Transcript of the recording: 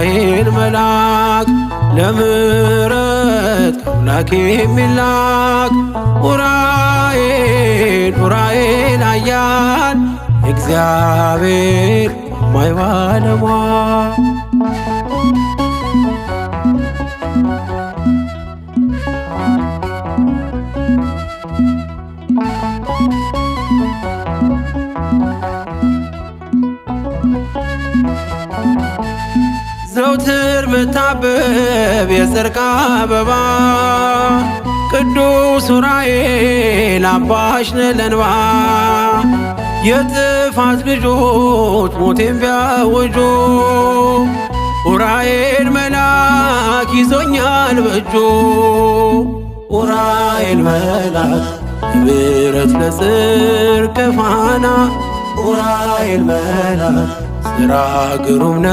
ኡራኤል መልአክ ለምሕረት ከአምላክ የሚላክ ኡራኤል ኡራኤል ኃያል እግዚአብሔር ታማኝ ባለሟል። ዘውትር ምታብብ የጽድቅ አበባ ቅዱስ ዑራኤል አባሽ ነህ ለእንባ። የጥፋት ልጆች ሞቴን ቢያውጁ ዑራኤል መልአክ ይዞኛል በእጁ። ዑራኤል መልአክ ለምሕረት ለጽድቅ ፋና ዑራኤል መልአክ ሥራ ግሩም ነው።